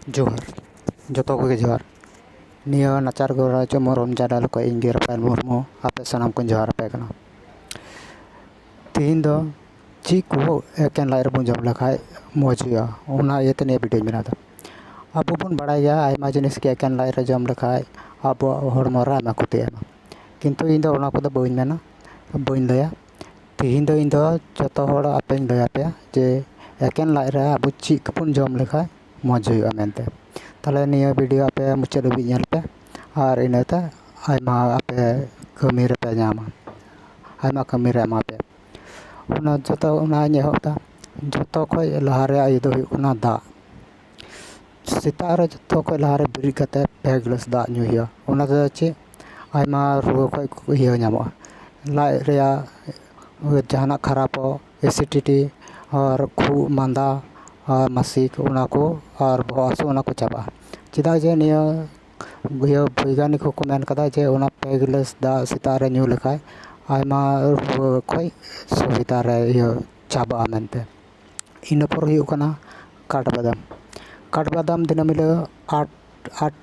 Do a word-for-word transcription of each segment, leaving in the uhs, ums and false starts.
ᱡᱚᱦᱟᱨ, ᱡᱚᱛᱚ ᱠᱚᱜᱮ ᱡᱚᱦᱟᱨ᱾ ᱱᱤᱭᱟᱹ ᱱᱟᱪᱟᱨ ᱜᱚᱨᱟ ᱪᱚᱢᱚᱨ ᱨᱚᱢᱡᱟ ᱰᱟᱞ ᱠᱷᱚᱱ ᱤᱧ ᱜᱮ ᱨᱟᱯᱷᱟᱭᱮᱞ ᱢᱩᱨᱢᱩ ᱟᱯᱮ ᱥᱟᱱᱟᱢ ᱠᱚᱧ ᱡᱚᱦᱟᱨ ᱟᱯᱮ ᱠᱟᱱᱟ᱾ ᱛᱤᱦᱤᱧ ᱫᱚ ᱪᱮᱫ ᱠᱚ ᱮᱠᱮᱱ ᱞᱟᱡ ᱨᱮᱵᱚᱱ ᱡᱚᱢ ᱞᱮᱠᱷᱟᱡ ᱢᱚᱡᱽ ᱦᱩᱭᱩᱜᱼᱟ, ᱚᱱᱟ ᱤᱭᱟᱹᱛᱮ ᱱᱤᱭᱟᱹ ᱵᱷᱤᱰᱤᱭᱳᱧ ᱵᱮᱱᱟᱣ ᱮᱫᱟ᱾ ᱟᱵᱚ ᱵᱚᱱ ᱵᱟᱲᱟᱭ ᱜᱮᱭᱟ, ᱟᱭᱢᱟ ᱡᱤᱱᱤᱥ ᱜᱮ ᱮᱠᱮᱱ ᱞᱟᱡ ᱨᱮ ᱡᱚᱢ ᱞᱮᱠᱷᱟᱡ ᱟᱵᱚᱣᱟᱜ ᱦᱚᱲᱢᱚ ᱨᱮ ᱟᱭᱢᱟ ᱠᱷᱚᱛᱤ ᱮᱢᱟ, ᱠᱤᱱᱛᱩ ᱤᱧ ᱫᱚ ᱚᱱᱟ ᱠᱚᱫᱚ ᱵᱟᱹᱧ ᱢᱮᱱᱟ, ᱵᱟᱹᱧ ᱞᱟᱹᱭᱟ᱾ ᱛᱤᱦᱤᱧ ᱫᱚ ᱤᱧ ᱫᱚ ᱡᱚᱛᱚ ᱦᱚᱲ ᱟᱯᱮᱧ ᱞᱟᱹᱭ ᱟᱯᱮᱭᱟ ᱡᱮ ᱮᱠᱮᱱ ᱞᱟᱡ ᱨᱮ ᱟᱵᱚ ᱪᱮᱫ ᱠᱚᱵᱚᱱ ᱡᱚᱢ ᱞᱮᱠᱷᱟᱡ ᱢᱚᱡᱽ ᱦᱩᱭᱩᱜᱼᱟ ᱢᱮᱱᱛᱮ᱾ ᱛᱟᱦᱞᱮ ᱱᱤᱭᱟᱹ ᱵᱷᱤᱰᱤᱭᱳ ᱟᱯᱮ ᱢᱩᱪᱟᱹᱫ ᱦᱟᱹᱵᱤᱡ ᱧᱮᱞ ᱯᱮ, ᱟᱨ ᱤᱱᱟᱹᱛᱮ ᱟᱭᱢᱟ ᱟᱯᱮ ᱠᱟᱹᱢᱤ ᱨᱮᱯᱮ ᱧᱟᱢᱟ, ᱟᱭᱢᱟ ᱠᱟᱹᱢᱤ ᱨᱮ ᱮᱢᱟ ᱯᱮ᱾ ᱚᱱᱟ ᱡᱚᱛᱚ ᱚᱱᱟᱧ ᱮᱦᱚᱵ ᱮᱫᱟ᱾ ᱡᱚᱛᱚ ᱠᱷᱚᱡ ᱞᱟᱦᱟ ᱨᱮᱭᱟᱜ ᱤᱭᱟᱹ ᱫᱚ ᱦᱩᱭᱩᱜ ᱠᱟᱱᱟ ᱫᱟᱜ᱾ ᱥᱮᱛᱟᱜ ᱨᱮ ᱡᱚᱛᱚ ᱠᱷᱚᱡ ᱞᱟᱦᱟ ᱨᱮ ᱵᱮᱨᱮᱫ ᱠᱟᱛᱮ ᱯᱮ ᱜᱤᱞᱟᱹᱥ ᱫᱟᱜ ᱧᱩᱭ ᱦᱩᱭᱩᱜᱼᱟ᱾ ᱚᱱᱟ ᱛᱮᱫᱚ ᱪᱮᱫ, ᱟᱭᱢᱟ ᱨᱩᱣᱟᱹ ᱠᱷᱚᱡ ᱤᱭᱟᱹ ᱧᱟᱢᱚᱜᱼᱟ, ᱞᱟᱡ ᱨᱮᱭᱟᱜ ᱡᱟᱦᱟᱱᱟᱜ ᱠᱷᱟᱨᱟᱯᱚᱜ, ᱮᱥᱤᱰᱤᱴᱤ ᱟᱨ ᱠᱷᱩᱜ ᱢᱟᱸᱫᱟ ᱟᱨ ᱢᱟᱥᱤᱠ, ᱚᱱᱟ ᱠᱚ ᱟᱨ ᱵᱚᱦᱚᱜ ᱦᱟᱹᱥᱩ, ᱚᱱᱟ ᱠᱚ ᱪᱟᱵᱟᱜᱼᱟ᱾ ᱪᱮᱫᱟᱜ ᱡᱮ ᱱᱤᱭᱟᱹ ᱤᱭᱟᱹ ᱵᱳᱭᱜᱟᱱᱤᱠ ᱦᱚᱸᱠᱚ ᱢᱮᱱ ᱠᱟᱫᱟ ᱡᱮ ᱚᱱᱟ ᱯᱮ ᱜᱤᱞᱟᱹᱥ ᱫᱟᱜ ᱥᱮᱛᱟᱜ ᱨᱮ ᱧᱩ ᱞᱮᱠᱷᱟᱡ ᱟᱭᱢᱟ ᱨᱩᱣᱟᱹ ᱠᱷᱚᱡ ᱥᱩᱵᱤᱫᱷᱟ ᱨᱮ ᱤᱭᱟᱹ ᱪᱟᱵᱟᱜᱼᱟ ᱢᱮᱱᱛᱮ᱾ ᱤᱱᱟᱹ ᱯᱚᱨ ᱦᱩᱭᱩᱜ ᱠᱟᱱᱟ ᱠᱟᱴᱵᱟᱫᱟᱢ᱾ ᱠᱟᱴᱵᱟᱫᱟᱢ ᱫᱤᱱᱟᱹᱢ ᱦᱤᱞᱳᱜ ᱟᱴ ᱟᱴ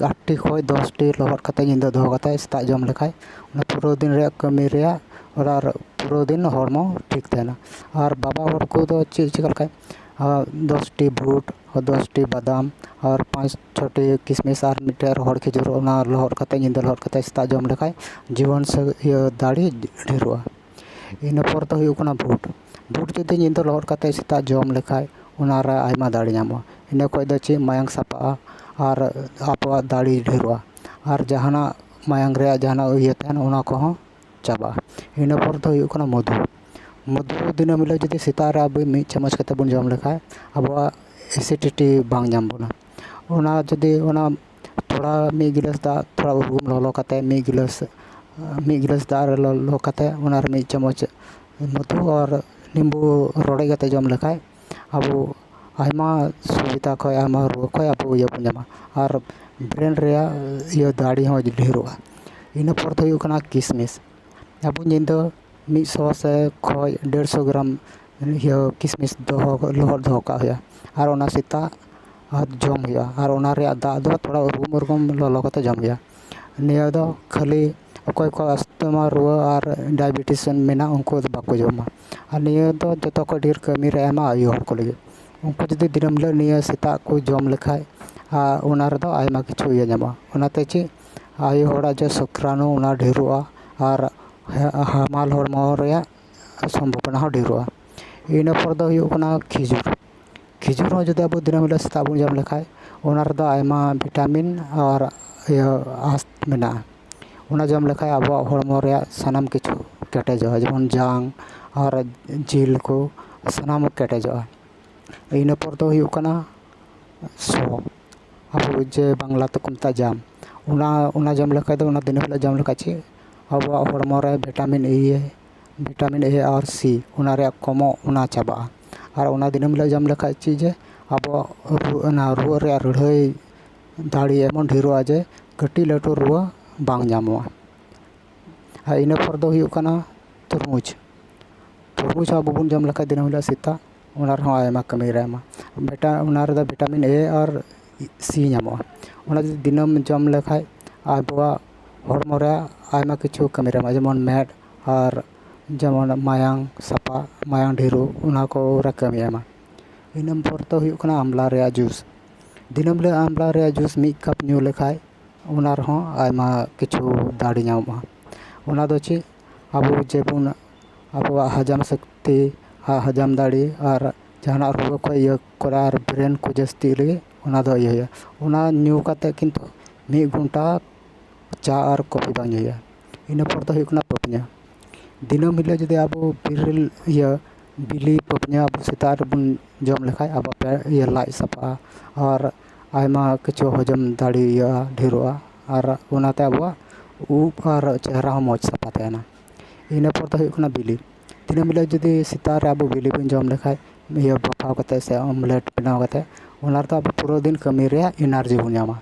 ᱟᱴ ᱴᱤ ᱠᱷᱚᱡ ᱫᱚᱥ ᱴᱤ ᱞᱚᱦᱚᱫ ᱠᱟᱛᱮ ᱧᱤᱫᱟᱹ ᱫᱚᱦᱚ ᱠᱟᱛᱮ ᱥᱮᱛᱟᱜ ᱡᱚᱢ ᱞᱮᱠᱷᱟᱡ ᱚᱱᱟ ᱯᱩᱨᱟᱹ ᱫᱤᱱ ᱨᱮᱭᱟᱜ ᱠᱟᱹᱢᱤ ᱨᱮᱭᱟᱜ ᱚᱱᱟ ᱯᱩᱨᱟᱹ ᱫᱤᱱ ᱦᱚᱲᱢᱚ ᱴᱷᱤᱠ ᱛᱟᱦᱮᱱᱟ᱾ ᱟᱨ ᱵᱟᱵᱟ ᱦᱚᱲ ᱠᱚᱫᱚ ᱪᱮᱫ ᱪᱤᱠᱟ ᱞᱮᱠᱷᱟᱡ, ᱟᱨ ᱫᱚᱥ ᱴᱤ ᱵᱷᱩᱴ, ᱫᱚᱥ ᱴᱤ ᱵᱟᱫᱟᱢ ᱟᱨ ᱯᱟᱸᱪ ᱪᱷᱚ ᱴᱤ ᱠᱤᱥᱢᱤᱥ ᱟᱨ ᱢᱤᱫᱴᱮᱡ ᱨᱚᱦᱚᱲ ᱠᱷᱤᱡᱩᱨ, ᱚᱱᱟ ᱞᱚᱦᱚᱫ ᱠᱟᱛᱮ ᱧᱤᱫᱟᱹ ᱞᱚᱦᱚᱫ ᱠᱟᱛᱮ ᱥᱮᱛᱟᱜ ᱡᱚᱢ ᱞᱮᱠᱷᱟᱡ ᱡᱤᱵᱚᱱ ᱥᱮ ᱤᱭᱟᱹ ᱫᱟᱲᱮ ᱰᱷᱮᱨᱚᱜᱼᱟ᱾ ᱤᱱᱟᱹ ᱯᱚᱨ ᱫᱚ ᱦᱩᱭᱩᱜ ᱠᱟᱱᱟ ᱵᱷᱩᱴ᱾ ᱵᱷᱩᱴ ᱡᱩᱫᱤ ᱧᱤᱫᱟᱹ ᱞᱚᱦᱚᱫ ᱠᱟᱛᱮ ᱥᱮᱛᱟᱜ ᱡᱚᱢ ᱞᱮᱠᱷᱟᱡ ᱚᱱᱟ ᱨᱮ ᱟᱭᱢᱟ ᱫᱟᱲᱮ ᱧᱟᱢᱚᱜᱼᱟ᱾ ᱤᱱᱟᱹ ᱠᱷᱚᱡ ᱫᱚ ᱪᱮᱫ, ᱢᱟᱭᱟᱝ ᱥᱟᱯᱷᱟᱜᱼᱟ ᱟᱨ ᱟᱵᱚᱣᱟᱜ ᱫᱟᱲᱮ ᱰᱷᱮᱨᱚᱜᱼᱟ᱾ ᱟᱨ ᱡᱟᱦᱟᱱᱟᱜ ᱢᱟᱭᱟᱝ ᱨᱮᱭᱟᱜ ᱡᱟᱦᱟᱱᱟᱜ ᱤᱭᱟᱹ ᱛᱟᱦᱮᱱ, ᱚᱱᱟ ᱠᱚᱦᱚᱸ ᱪᱟᱵᱟᱜᱼᱟ᱾ ᱤᱱᱟᱹ ᱯᱚᱨ ᱫᱚ ᱦᱩᱭᱩᱜ ᱠᱟᱱᱟ ᱢᱚᱫᱷᱩ᱾ ᱢᱚᱫᱷᱩ ᱫᱤᱱᱟᱹᱢ ᱦᱤᱞᱳᱜ ᱡᱩᱫᱤ ᱥᱮᱛᱟᱜ ᱨᱮ ᱟᱵᱚ ᱢᱤᱫ ᱪᱟᱢᱚᱪ ᱠᱟᱛᱮ ᱵᱚᱱ ᱡᱚᱢ ᱞᱮᱠᱷᱟᱡ ᱟᱵᱚᱣᱟᱜ ᱮᱥᱤᱰᱤᱴᱤ ᱵᱟᱝ ᱧᱟᱢ ᱵᱚᱱᱟ᱾ ᱚᱱᱟ ᱡᱩᱫᱤ ᱚᱱᱟ ᱛᱷᱚᱲᱟ ᱢᱤᱫ ᱜᱤᱞᱟᱹᱥ ᱫᱟᱜ ᱛᱷᱚᱲᱟ ᱩᱨᱜᱩᱢ ᱞᱚᱞᱚ ᱠᱟᱛᱮ ᱢᱤᱫ ᱜᱤᱞᱟᱹᱥ, ᱢᱤᱫ ᱜᱤᱞᱟᱹᱥ ᱫᱟᱜ ᱨᱮ ᱞᱚᱞᱚ ᱠᱟᱛᱮ ᱚᱱᱟ ᱨᱮ ᱢᱤᱫ ᱪᱟᱢᱚᱪ ᱢᱚᱫᱷᱩ ᱟᱨ ᱱᱤᱢᱵᱩ ᱨᱚᱰᱚᱡ ᱠᱟᱛᱮ ᱡᱚᱢ ᱞᱮᱠᱷᱟᱡ ᱟᱵᱚ ᱟᱭᱢᱟ ᱥᱩᱵᱤᱫᱷᱟ ᱠᱷᱚᱡ, ᱟᱭᱢᱟ ᱨᱩᱣᱟᱹ ᱠᱷᱚᱡ ᱟᱵᱚ ᱤᱭᱟᱹ ᱵᱚᱱ ᱧᱟᱢᱟ᱾ ᱟᱨ ᱵᱨᱮᱱ ᱨᱮᱭᱟᱜ ᱤᱭᱟᱹ ᱫᱟᱲᱮ ᱦᱚᱸ ᱰᱷᱮᱨᱚᱜᱼᱟ᱾ ᱤᱱᱟᱹ ᱯᱚᱨ ᱫᱚ ᱦᱩᱭᱩᱜ ᱠᱟᱱᱟ ᱠᱤᱥᱢᱤᱥ᱾ ᱟᱵᱚ ᱧᱤᱫᱟᱹ ᱢᱤᱫ ᱥᱚ ᱥᱮ ᱠᱷᱚᱡ ᱰᱮᱲᱥᱚ ᱜᱨᱟᱢ ᱤᱭᱟᱹ ᱠᱤᱥᱢᱤᱥ ᱫᱚᱦᱚ, ᱞᱚᱦᱚᱫ ᱫᱚᱦᱚ ᱠᱟᱜ ᱦᱩᱭᱩᱜᱼᱟ᱾ ᱟᱨ ᱚᱱᱟ ᱥᱮᱛᱟᱜ ᱟᱨ ᱡᱚᱢ ᱦᱩᱭᱩᱜᱼᱟ᱾ ᱟᱨ ᱚᱱᱟ ᱨᱮᱭᱟᱜ ᱫᱟᱜ ᱫᱚ ᱛᱷᱚᱲᱟ ᱩᱨᱜᱩᱢ ᱩᱨᱜᱩᱢ ᱞᱚᱞᱚ ᱠᱟᱛᱮ ᱡᱚᱢ ᱦᱩᱭᱩᱜᱼᱟ᱾ ᱱᱤᱭᱟᱹ ᱫᱚ ᱠᱷᱟᱹᱞᱤ ᱚᱠᱚᱭ ᱠᱚᱣᱟᱜ ᱟᱥᱛᱢᱟ ᱨᱩᱣᱟᱹ ᱟᱨ ᱰᱟᱭᱟᱵᱮᱴᱤᱥ ᱢᱮᱱᱟᱜ, ᱩᱱᱠᱩ ᱫᱚ ᱵᱟᱠᱚ ᱡᱚᱢᱟ᱾ ᱟᱨ ᱱᱤᱭᱟᱹ ᱫᱚ ᱡᱚᱛᱚ ᱠᱷᱚᱱ ᱰᱷᱮᱨ ᱠᱟᱹᱢᱤ ᱨᱮ ᱮᱢᱟ ᱟᱭᱳ ᱦᱚᱲ ᱠᱚ ᱞᱟᱹᱜᱤᱫ᱾ ᱩᱱᱠᱩ ᱡᱩᱫᱤ ᱫᱤᱱᱟᱹᱢ ᱦᱤᱞᱳᱜ ᱱᱤᱭᱟᱹ ᱥᱮᱛᱟᱜ ᱠᱚ ᱡᱚᱢ ᱞᱮᱠᱷᱟᱡ, ᱟᱨ ᱚᱱᱟ ᱨᱮᱫᱚ ᱟᱭᱢᱟ ᱠᱤᱪᱷᱩ ᱤᱭᱟᱹ ᱧᱟᱢᱚᱜᱼᱟ᱾ ᱚᱱᱟᱛᱮ ᱪᱮᱫ, ᱟᱭᱳ ᱦᱚᱲᱟᱜ ᱡᱮ ᱥᱩᱠᱨᱟᱱᱩ, ᱚᱱᱟ ᱰᱷᱮᱨᱚᱜᱼᱟ ᱟᱨ ᱦᱮ-, ᱦᱟᱢᱟᱞ ᱦᱚᱲᱢᱚ ᱨᱮᱭᱟᱜ ᱥᱚᱢᱵᱷᱚᱵᱚᱱᱟ ᱦᱚᱸ ᱰᱷᱮᱨᱚᱜᱼᱟ᱾ ᱤᱱᱟᱹ ᱯᱚᱨ ᱫᱚ ᱦᱩᱭᱩᱜ ᱠᱟᱱᱟ ᱠᱷᱤᱡᱩᱨ᱾ ᱠᱷᱤᱡᱩᱨ ᱦᱚᱸ ᱡᱩᱫᱤ ᱟᱵᱚ ᱫᱤᱱᱟᱹᱢ ᱦᱤᱞᱳᱜ ᱥᱮᱛᱟᱜ ᱵᱚᱱ ᱡᱚᱢ ᱞᱮᱠᱷᱟᱡ, ᱚᱱᱟ ᱨᱮᱫᱚ ᱟᱭᱢᱟ ᱵᱷᱤᱴᱟᱢᱤᱱ ᱟᱨ ᱤᱭᱟᱹ ᱟᱸᱥ ᱢᱮᱱᱟᱜᱼᱟ᱾ ᱚᱱᱟ ᱡᱚᱢ ᱞᱮᱠᱷᱟᱡ ᱟᱵᱚᱣᱟᱜ ᱦᱚᱲᱢᱚ ᱨᱮᱭᱟᱜ ᱥᱟᱱᱟᱢ ᱠᱤᱪᱷᱩ ᱠᱮᱴᱮᱡᱚᱜᱼᱟ, ᱡᱮᱢᱚᱱ ᱡᱟᱝ ᱟᱨ ᱡᱤᱞ ᱠᱚ ᱥᱟᱱᱟᱢ ᱠᱮᱴᱮᱡᱚᱜᱼᱟ᱾ ᱤᱱᱟᱹ ᱯᱚᱨ ᱫᱚ ᱦᱩᱭᱩᱜ ᱠᱟᱱᱟ ᱥᱚ, ᱟᱵᱚ ᱡᱮ ᱵᱟᱝᱞᱟ ᱛᱮᱠᱚ ᱢᱮᱛᱟᱜᱼᱟ ᱡᱟᱢ, ᱚᱱᱟ, ᱚᱱᱟ ᱡᱚᱢ ᱞᱮᱠᱷᱟᱡ ᱫᱚ, ᱚᱱᱟ ᱫᱤᱱᱟᱹᱢ ᱦᱤᱞᱳᱜ ᱡᱚᱢ ᱞᱮᱠᱷᱟᱡ ᱪᱮᱫ, ᱟᱵᱚᱣᱟᱜ ᱦᱚᱲᱢᱚ ᱨᱮ ᱵᱷᱤᱴᱟᱢᱤᱱ ᱮ, ᱵᱷᱤᱴᱟᱢᱤᱱ ᱮ ᱟᱨ ᱥᱤ, ᱚᱱᱟ ᱨᱮᱭᱟᱜ ᱠᱚᱢᱚᱜ, ᱚᱱᱟ ᱪᱟᱵᱟᱜᱼᱟ᱾ ᱟᱨ ᱚᱱᱟ ᱫᱤᱱᱟᱹᱢ ᱦᱤᱞᱳᱜ ᱡᱚᱢ ᱞᱮᱠᱷᱟᱡ ᱪᱮᱫ ᱡᱮ, ᱟᱵᱚᱣᱟᱜ ᱨᱩ-, ᱚᱱᱟ ᱨᱩᱣᱟᱹ ᱨᱮᱭᱟᱜ ᱞᱟᱹᱲᱦᱟᱹᱭ ᱫᱟᱲᱮ ᱮᱢᱚᱱ ᱰᱷᱮᱨᱚᱜᱼᱟ ᱡᱮ, ᱠᱟᱹᱴᱤᱡ ᱞᱟᱹᱴᱩ ᱨᱩᱣᱟᱹ ᱵᱟᱝ ᱧᱟᱢᱚᱜᱼᱟ᱾ ᱟᱨ ᱤᱱᱟᱹ ᱯᱚᱨ ᱫᱚ ᱦᱩᱭᱩᱜ ᱠᱟᱱᱟ ᱛᱩᱨᱢᱩᱡᱽ᱾ ᱛᱩᱨᱢᱩᱡᱽ ᱦᱚᱸ ᱟᱵᱚ ᱵᱚᱱ ᱡᱚᱢ ᱞᱮᱠᱷᱟᱡ ᱫᱤᱱᱟᱹᱢ ᱦᱤᱞᱳᱜ ᱥᱮᱛᱟᱜ, ᱚᱱᱟ ᱨᱮᱦᱚᱸ ᱟᱭᱢᱟ ᱠᱟᱹᱢᱤ ᱨᱮ ᱮᱢᱟ᱾ ᱵᱷᱤᱴᱟ-, ᱚᱱᱟ ᱨᱮᱫᱚ ᱵᱷᱤᱴᱟᱢᱤᱱ ᱮ ᱟᱨ ᱥᱤ ᱧᱟᱢᱚᱜᱼᱟ᱾ ᱚᱱᱟ ᱡᱩᱫᱤ ᱫᱤᱱᱟᱹᱢ ᱡᱚᱢ ᱞᱮᱠᱷᱟᱡ ᱟᱵᱚᱣᱟᱜ ᱦᱚᱲᱢᱚ ᱨᱮ ᱟᱭᱢᱟ ᱠᱤᱪᱷᱩ ᱠᱟᱹᱢᱤ ᱨᱮ ᱮᱢᱟ, ᱡᱮᱢᱚᱱ ᱢᱮᱫ ᱟᱨ ᱡᱮᱢᱚᱱ ᱢᱟᱭᱟᱝ ᱥᱟᱯᱷᱟ, ᱢᱟᱭᱟᱝ ᱰᱷᱮᱨᱚᱜ, ᱚᱱᱟ ᱠᱚᱨᱮ ᱠᱟᱹᱢᱤ ᱮᱢᱟ᱾ ᱤᱱᱟᱹ ᱯᱚᱨ ᱫᱚ ᱦᱩᱭᱩᱜ ᱠᱟᱱᱟ ᱟᱢᱞᱟ ᱨᱮᱭᱟᱜ ᱡᱩᱥ᱾ ᱫᱤᱱᱟᱹᱢ ᱦᱤᱞᱳᱜ ᱟᱢᱞᱟ ᱨᱮᱭᱟᱜ ᱡᱩᱥ ᱢᱤᱫ ᱠᱟᱯ ᱧᱩ ᱞᱮᱠᱷᱟᱡ, ᱚᱱᱟ ᱨᱮᱦᱚᱸ ᱟᱭᱢᱟ ᱠᱤᱪᱷᱩ ᱫᱟᱲᱮ ᱧᱟᱢᱚᱜᱼᱟ᱾ ᱚᱱᱟ ᱫᱚ ᱪᱮᱫ? ᱟᱵᱚ ᱡᱮᱵᱚᱱ, ᱟᱵᱚᱣᱟᱜ ᱦᱟᱡᱟᱢ ᱥᱚᱠᱛᱤ, ᱦᱟ-, ᱦᱟᱡᱟᱢ ᱫᱟᱲᱮ ᱟᱨ ᱡᱟᱦᱟᱱᱟᱜ ᱨᱩᱣᱟᱹ ᱠᱷᱚᱡ ᱤᱭᱟᱹ ᱠᱚᱨᱮ ᱟᱨ ᱵᱨᱮᱱ ᱠᱚ ᱡᱟᱹᱥᱛᱤ ᱞᱟᱹᱜᱤᱫ ᱚᱱᱟ ᱫᱚ ᱤᱭᱟᱹ ᱦᱩᱭᱩᱜᱼᱟ᱾ ᱚᱱᱟ ᱧᱩ ᱠᱟᱛᱮ ᱠᱤᱱᱛᱩ ᱢᱤᱫ ᱜᱷᱚᱱᱴᱟ ᱪᱟ ᱟᱨ ᱠᱚᱯᱷᱤ ᱵᱟᱝ ᱧᱩ ᱦᱩᱭᱩᱜᱼᱟ᱾ ᱤᱱᱟᱹ ᱯᱚᱨ ᱫᱚ ᱦᱩᱭᱩᱜ ᱠᱟᱱᱟ ᱯᱟᱹᱯᱱᱤ᱾ ᱫᱤᱱᱟᱹᱢ ᱦᱤᱞᱳᱜ ᱡᱩᱫᱤ ᱟᱵᱚ ᱵᱤᱨᱤᱞ, ᱤᱭᱟᱹ, ᱵᱤᱞᱤ ᱯᱟᱹᱯᱱᱤ ᱟᱵᱚ ᱥᱮᱛᱟᱜ ᱨᱮᱵᱚᱱ ᱡᱚᱢ ᱞᱮᱠᱷᱟᱡ ᱟᱵᱚ ᱯᱮ-, ᱤᱭᱟᱹ, ᱞᱟᱡ ᱥᱟᱯᱷᱟᱜᱼᱟ ᱟᱨ ᱟᱭᱢᱟ ᱠᱤᱪᱷᱩ ᱦᱚᱡᱚᱢ ᱫᱟᱲᱮ ᱤᱭᱟᱹᱜᱼᱟ, ᱰᱷᱮᱨᱚᱜᱼᱟ ᱟᱨ ᱚᱱᱟᱛᱮ ᱟᱵᱚᱣᱟᱜ ᱩᱵ ᱟᱨ ᱪᱮᱦᱨᱟ ᱦᱚᱸ ᱢᱚᱡᱽ ᱥᱟᱯᱷᱟ ᱛᱟᱦᱮᱱᱟ᱾ ᱤᱱᱟᱹ ᱯᱚᱨ ᱫᱚ ᱦᱩᱭᱩᱜ ᱠᱟᱱᱟ ᱵᱤᱞᱤ᱾ ᱫᱤᱱᱟᱹᱢ ᱦᱤᱞᱳᱜ ᱡᱩᱫᱤ ᱥᱮᱛᱟᱜ ᱨᱮ ᱟᱵᱚ ᱵᱤᱞᱤ ᱵᱚᱱ ᱡᱚᱢ ᱞᱮᱠᱷᱟᱡ, ᱤᱭᱟᱹ, ᱵᱟᱯᱷᱟᱣ ᱠᱟᱛᱮ ᱥᱮ ᱚᱢᱞᱮᱴ ᱵᱮᱱᱟᱣ ᱠᱟᱛᱮ, ᱚᱱᱟ ᱨᱮᱫᱚ ᱟᱵᱚ ᱯᱩᱨᱟᱹ ᱫᱤᱱ ᱠᱟᱹᱢᱤ ᱨᱮᱭᱟᱜ ᱮᱱᱟᱨᱡᱤ ᱵᱚᱱ ᱧᱟᱢᱟ᱾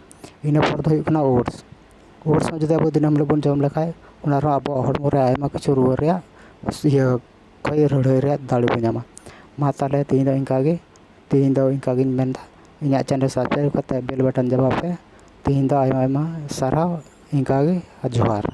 ᱤᱱᱟᱹ ᱯᱚᱨ ᱫᱚ ᱦᱩᱭᱩᱜ ᱠᱟᱱᱟ ᱳᱴᱥ᱾ ᱳᱴᱥ ᱦᱚᱸ ᱡᱩᱫᱤ ᱟᱵᱚ ᱫᱤᱱᱟᱹᱢ ᱦᱤᱞᱳᱜ ᱵᱚᱱ ᱡᱚᱢ ᱞᱮᱠᱷᱟᱡ, ᱚᱱᱟ ᱨᱮᱦᱚᱸ ᱟᱵᱚᱣᱟᱜ ᱦᱚᱲᱢᱚ ᱨᱮ ᱟᱭᱢᱟ ᱠᱤᱪᱷᱩ ᱨᱩᱣᱟᱹ ᱨᱮᱭᱟᱜ, ᱤᱭᱟᱹ, ᱠᱷᱚᱡ ᱨᱟᱹᱲᱦᱟᱹᱭ ᱨᱮᱭᱟᱜ ᱫᱟᱲᱮ ᱵᱚᱱ ᱧᱟᱢᱟ᱾ ᱢᱟ ᱛᱟᱦᱞᱮ ᱛᱮᱦᱮᱧ ᱫᱚ ᱤᱱᱠᱟ ᱜᱮ, ᱛᱮᱦᱮᱧ ᱫᱚ ᱤᱱᱠᱟ ᱜᱤᱧ ᱢᱮᱱᱫᱟ᱾ ᱤᱧᱟᱹᱜ channel subscribe ᱠᱟᱛᱮ bell button ᱫᱟᱵᱟᱣ ᱯᱮ᱾ ᱛᱮᱦᱮᱧ ᱫᱚ ᱟᱭᱢᱟ ᱟᱭᱢᱟ ᱥᱟᱨᱦᱟᱣ, ᱤᱱᱠᱟ ᱜᱮ ᱟᱨ ᱡᱚᱦᱟᱨ᱾